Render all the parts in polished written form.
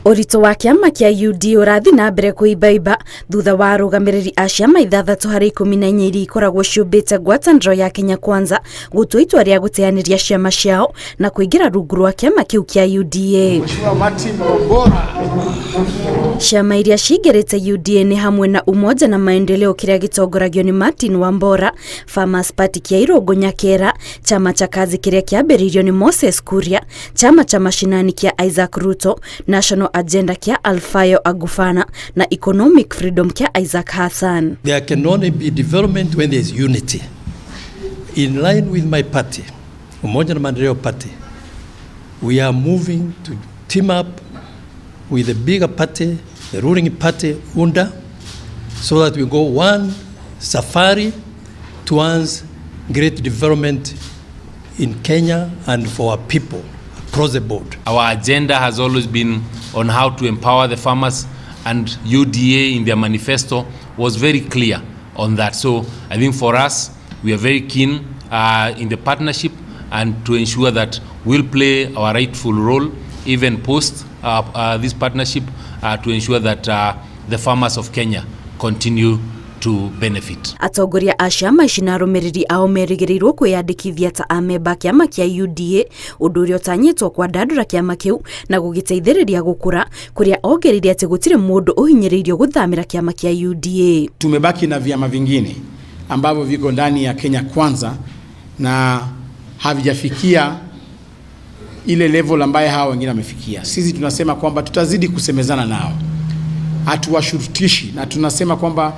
Ũritũ wa kĩama kĩa UDA ũrathiĩ na mbere kũimbaimba thutha wa arũgamĩrĩri a ciama 6 harĩ 14 iria ikoragwo ciũmbĩte ngwatanĩro ya Kenya Kwanza gũtua itua rĩa gũteanĩria ciama ciao na kũingĩra rungu rwa kĩama kĩu kĩa UDA. Mheshimiwa Martin Wambora. Ciama iria cingĩrĩte UDA nĩ hamwe na Umoja na Maendeleo kĩrĩa gĩtongoragio nĩ Martin Wambora, Farmers Party kĩa Irũngũ Nyakera, Chama cha Kazi kĩrĩa kĩambĩrĩirio nĩ Moses Kuria, Chama cha Mashinani kĩa Isaac Ruto, National Agenda kĩa Alfayo Agufana na Economic Freedom kĩa Isaac Hassan. There can only be development when there is unity. In line with my party, Umoja na Maendeleo Party, we are moving to team up with the bigger party, the ruling party, UNDA, so that we go one safari towards great development in Kenya and for our people across the board. Our agenda has always been on how to empower the farmers, and UDA in their manifesto was very clear on that. So I think for us, we are very keen in the partnership and to ensure that we'll play our rightful role even post this partnership to ensure that the farmers of Kenya continue to benefit. Atongoria a ciama ici na arũmĩrĩri ao merĩgĩrĩirwo kwĩyandĩkithia ta amemba a kĩama kĩa UDA, ũndũ ũrĩa ũtanyĩtwo kwandandũra kĩama kĩu na gũgĩteithĩrĩria gũkũra, kũrĩa ongereire atĩ gũtirĩ mũndũ ũhinyĩrĩirio gũthamĩra kĩama kĩa UDA. Tumebaki na vyama vingine ambavyo viko ndani ya Kenya Kwanza na havijafikia ile level ambaye hawa wengine wamefikia. Sisi tunasema kwamba tutazidi kusemezana nao, hatuwashurutishi, na tunasema kwamba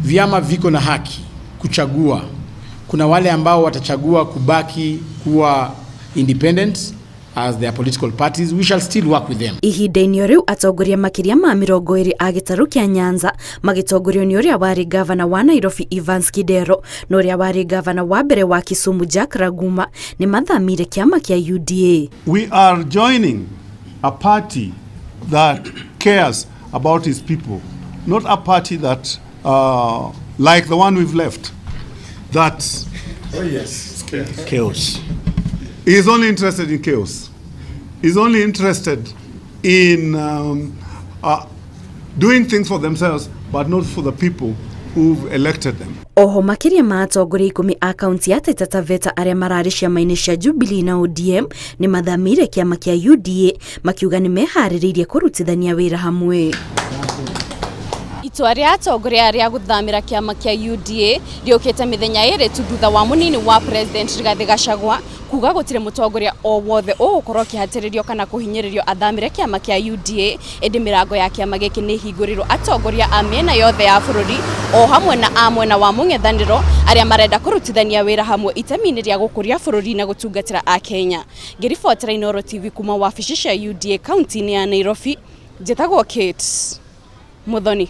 vyama viko na haki kuchagua. Kuna wale ambao watachagua kubaki kuwa independent as their political parties. We shall still work with them. Ihinda-inĩ o rĩu, atongoria makĩria ma 20 a gĩtarũ kĩa Nyanza magĩtongorio nĩ ũrĩa warĩ gavana wa Nairobi Evans Kidero na ũrĩa warĩ gavana wa mbere wa Kisumu Jack Raguma nĩ mathamire kĩama kĩa UDA. We are joining a party that cares about its people, not a party that, like the one we've left, that Oh yes. chaos. Is only interested in chaos. Is only interested in doing things for themselves, but not for the people who've elected them. Oho, makĩria ma atongoria 10 a kaunti ya Taita Taveta arĩa mararĩ ciama-inĩ cia Jubilee na ODM nĩ mathamĩire kĩama kĩa UDA, makiuga nĩ meharĩrĩirie kũrutithania wĩra hamwe. Itua rĩa atongoria rĩa gũthamĩra kĩama kĩa UDA rĩũkĩte mĩthenya 2 tu thutha wa mũnini wa president Rigathĩ Gachagua kuga gũtirĩ mũtongoria o wothe ũgũkorwo akĩhatĩrĩrio kana kũhinyĩrĩrio athamĩre kĩama kĩa UDA, ĩndĩ mĩrango ya kĩama gĩkĩ nĩ ĩhingũrĩirwo atongoria a mĩena yothe ya bũrũri o hamwe na a mwena wa mũng'ethanĩro arĩa marenda kũrutithania wĩra hamwe itemi-inĩ rĩa gũkũria bũrũri na gũtungatĩra Akenya. Ngĩribotera Inooro TV kuma wabici cia UDA kaunti-inĩ ya Nairobi, njĩtagwo Kate Muthoni.